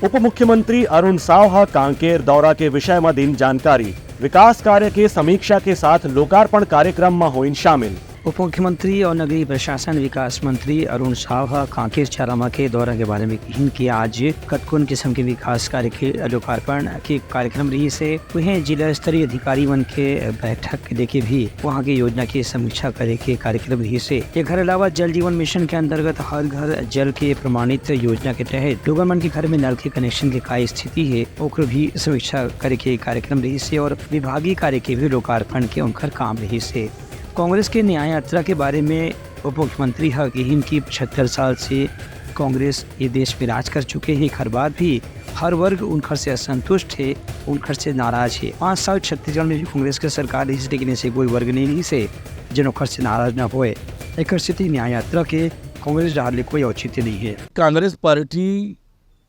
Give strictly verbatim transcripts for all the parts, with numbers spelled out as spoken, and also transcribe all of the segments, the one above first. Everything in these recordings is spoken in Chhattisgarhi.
उप मुख्यमंत्री अरुण साव ह कांकेर दौरा के विषय म दिन जानकारी। विकास कार्य के समीक्षा के साथ लोकार्पण कार्यक्रम म होइन शामिल। उप मुख्यमंत्री और नगरीय प्रशासन विकास मंत्री अरुण साव ह कांकेर चारामा के दौरा के बारे में कहिन कि आज कतकोन किस्म के विकास कार्य के लोकार्पण के कार्यक्रम रहिस हे। उहें जिला स्तरीय अधिकारी मन के बैठक लेके भी वहां के योजना की समीक्षा करे के कार्यक्रम रहिस हे। एकर अलावा जल जीवन मिशन के अंतर्गत हर घर जल के प्रमाणित योजना के तहत लोगन मन के घर में नल के कनेक्शन के का स्थिति हे, ओकर भी समीक्षा करे के कार्यक्रम रहिस हे और विभागीय कार्य के भी लोकार्पण के उनकर काम रहिस हे। कांग्रेस के न्याय यात्रा के बारे में उप मुख्यमंत्री ह कहिन कि पचहत्तर साल से कांग्रेस ये देश में राज कर चुके हे, एकर बाद भी हर वर्ग उनकर से असंतुष्ट हे, उनकर से नाराज हे। पाँच साल छत्तीसगढ़ में भी कांग्रेस के सरकार रहिस, लेकिन ऐसे कोई वर्ग नहीं रहिस हे, जेन ओकर से नाराज न होए। एकर सेती न्याय यात्रा के कांग्रेस डहार ले कोई औचित्य नहीं हे। कांग्रेस पार्टी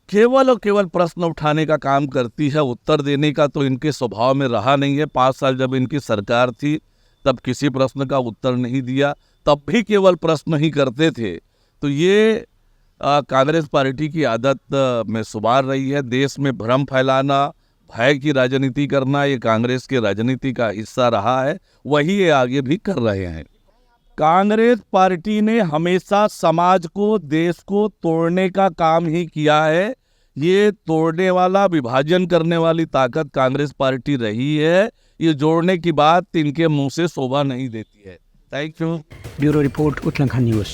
केवल और केवल प्रश्न उठाने का काम करती है, उत्तर देने का तो इनके स्वभाव में रहा नहीं है। पाँच साल जब इनकी सरकार थी, तब किसी प्रश्न का उत्तर नहीं दिया, तब भी केवल प्रश्न ही करते थे। तो ये, आ, कांग्रेस पार्टी की आदत, आ, में शुमार रही है। देश में भ्रम फैलाना, भय की राजनीति करना, ये कांग्रेस की राजनीति का हिस्सा रहा है, वही ये आगे भी कर रहे हैं। कांग्रेस पार्टी ने हमेशा समाज को, देश को तोड़ने का काम ही किया है। ये तोड़ने वाला, विभाजन करने वाली ताकत कांग्रेस पार्टी रही है। ये जोड़ने की बात इनके मुंह से शोभा नहीं देती है। Thank you. Bureau report, Uttarakhand news.